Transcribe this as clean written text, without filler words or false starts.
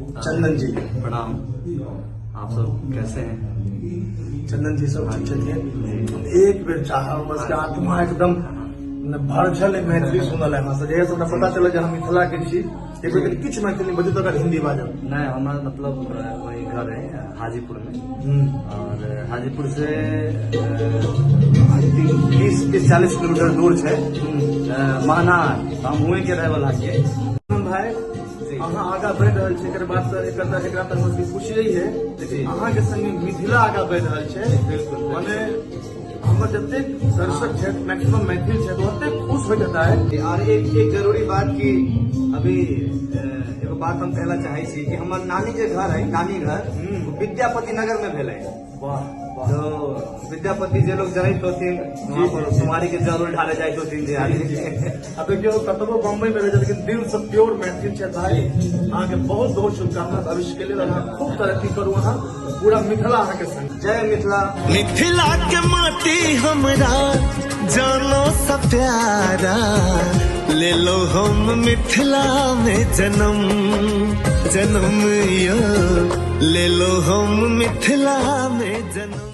चंदन जी। प्रणाम, आप सब कैसे हैं? चंदन जी सब ठीक छथिन। एक बेर चाहब बस आत्मा एकदम भरझल मैथिली सुनल है हमरा, जहिया से हमरा पता चलल जे हम मिथिला के छी, एक बेर किछु मैथिली बजू तकर हिंदी बाजब। नहीं, हमारा मतलब वही घर है हाजीपुर में, और हाजीपुर से I think 30-40 kilometre दूर है महनार। हम हुए के रहे वाला के। भाई अहाँ आगा बढ़ि रहल छी, एकर बात एकर एकरा तऽ हमरा सबके खुशी है, लेकिन अहाँके संगे मिथिला आगा बढ़ि रहल छै। बिल्कुल। माने हमर जतेक दर्शक छथि मैक्सिमम मैथिल छथि, ओतेक खुश होइत हेताह। और एक जरूरी बात की अभी एगो बात हम कहला चाहे छी कि हमर नानी के घर है, नानी घर वो विद्यापति नगर में भेलै। वाह वाह। तो विद्यापति जे लोग जनैत होथिन, वहाँ पर कुमारी के जल ढाले जाइत होथिन जे आदमी। अब देखियौ, कतबो बम्बई में रहै छै लेकिन दिल से प्योर मैथिल छै भाई। अहाँके बहुत बहुत शुभकामना भविष्य के लेल, अहाँ खूब तरक्की करू, अहाँ पूरा मिथिला अहाँके संग। जय मिथिला। मिथिला के माटी हमरा जानो सब प्यारा, ले लो हम मिथिला में जन्म जन्म यो, ले लो हम मिथिला में जन्म।